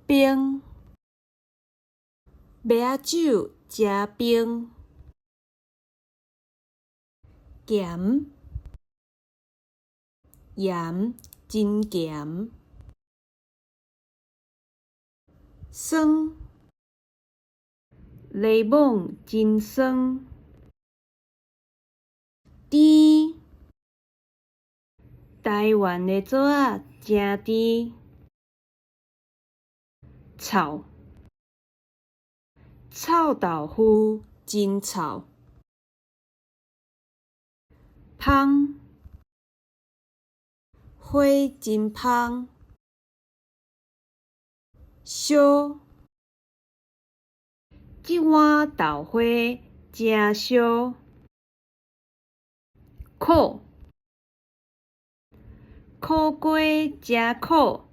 冰，麥仔酒誠冰。鹹，鹽真鹹。酸，檸檬真酸。甜，台灣的棗仔誠甜。臭，臭豆腐真臭。芳，花真芳。燒，這碗豆花誠燒。苦，苦瓜誠苦。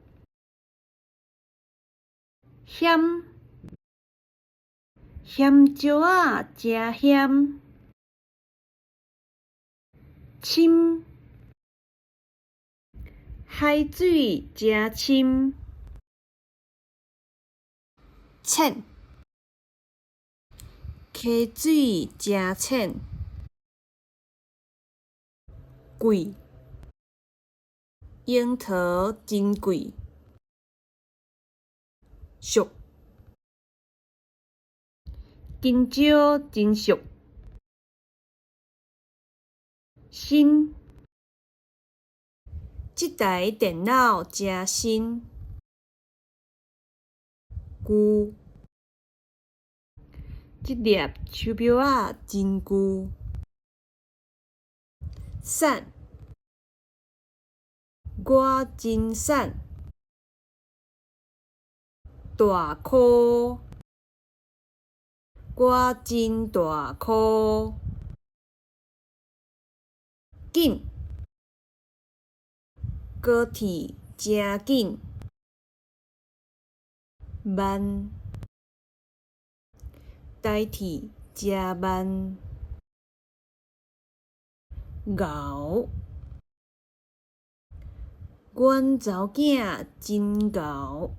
險，鹹椒仔誠險。深，海水誠深。淺，溪水誠淺。貴，櫻桃真貴。俗，香蕉真俗。新，這台電腦誠新。舊，這粒手錶仔真舊。瘦，我真瘦。大箍，我真大箍。緊，高鐵誠緊。慢，台鐵誠慢。𠢕，阮查某囝真𠢕。